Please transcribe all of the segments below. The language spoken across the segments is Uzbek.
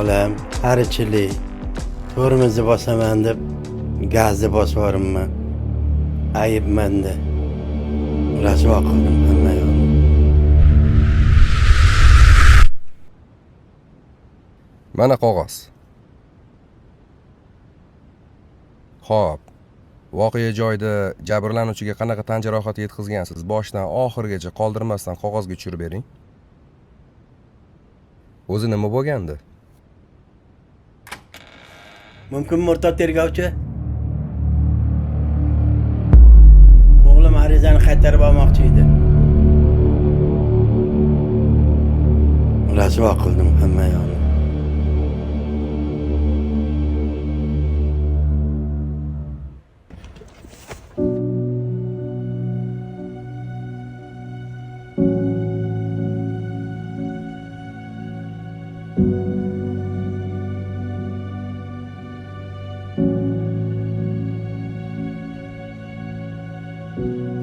Bolam, qarichilik. Tormozni bosaman deb gazni bosib yuboribman. Ayb menda. Rasvo qildim hamma yoqni. Mana qog'oz. Xo'p. Voqea joyida jabrlanuvchiga qanaqa tan jarohati yetkazgansiz? Boshdan oxirigacha qoldirmasdan qog'ozga tushirib bering. O'zi nima bo'lgandi? Mumkinmi o'rtoq tergovchi? O'g'lim arizani qaytarib olmoqchi edi. Rasvo qildim hamma yoqni.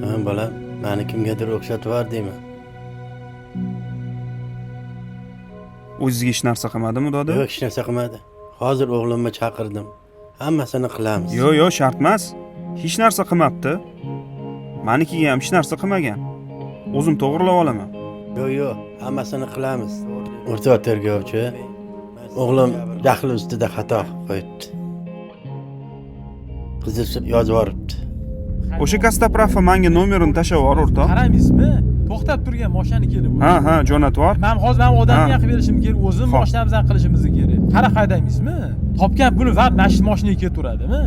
Ha, bolam, meni kimgadir o'xshatib yubordingmi? O'zizga hech narsa qilmadimi, doda? Yo'q, hech narsa qilmadi. Hozir o'g'limni chaqirdim. Hammasini qilamiz. Yo'q, yo'q, shart emas. Hech narsa qilmabdi. Manikiga ham hech narsa qilmagan. O'zim to'g'rilab olaman. Yo'q, yo'q, hammasini qilamiz. O'rtoq tergovchi, o'g'lim jahl ustida xato qilib qo'yibdi. Qizil yozib yuboribdi. O'sha Kostopravga menga nomerini tashlab yubor, o'rtoq. Qaramaysizmi? To'xtab turgan mashinani kelib. Ha, ha, jo'natib yubor. Men hozir men odamni Ha. qilib berishim kerak, o'zim Xo'p. mashinamizdan qilishimiz kerak. Qara haydaymizmi? Topgan puli va mana shu mashinaga ketaveradimi?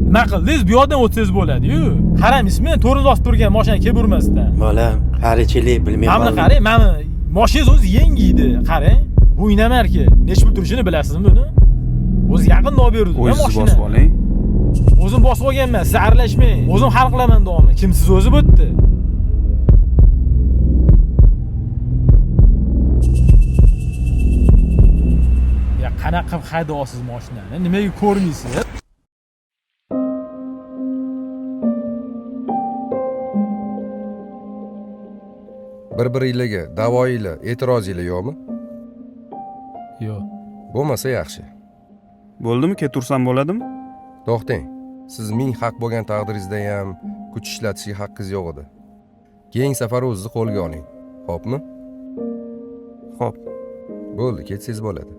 Nima qildingiz? Bu yoqdan o'tsangiz bo'ladi-yu. Qaramaysizmi? Tormoz bosib turgan mashina kelib urmasdan. Bolam, qarichilik bilmay Mana buni qoldim. qarang, mana mashinangiz o'zi yangi edi. Qarang, bu inamarka. Necha pul turishini bilasizmi buni? O'zi yaqinda olib beruvdim O'zingiz mashina. bosib oling. O'zim bosib olganman, siz aralashmang. O'zim hal qilaman davomini. Kimsiz o'zi bu yerda? Ya qanaqa qilib haydayapsiz mashinani? Nimaga ko'rmaysiz? Bir-biringlarga da'voyinglar, e'tirozinglar yo'qmi? Yo'q. Bo'lmasa yaxshi. Bo'ldimi? Ketursam bo'ladimi? To'xtang. Siz ming haq bo'lgan taqdiringizda ham kuch ishlatishga haqqingiz yo'q edi. Keyingi safar o'zingizni qo'lga oling. Xo'pmi? Xo'p. Bo'ldi, ketsangiz bo'ladi.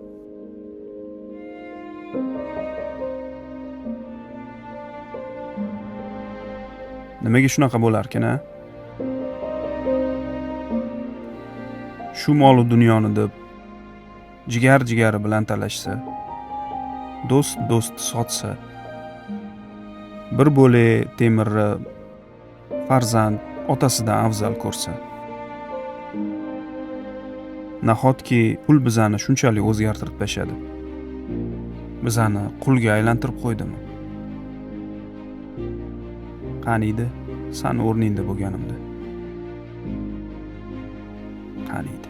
Nimaga shunaqa bo'larkan, a? Shu molu dunyoni deb jigar jigari bilan talashsa, do'st do'st sotsa, bir bo'lak temirni farzand otasidan afzal ko'rsa. Nahotki pul bizani shunchalik o'zgartirib tashladi? Bizani qulga aylantirib qo'ydimi? Qaniydi san o'rningda bo'lganimda. Qaniydi.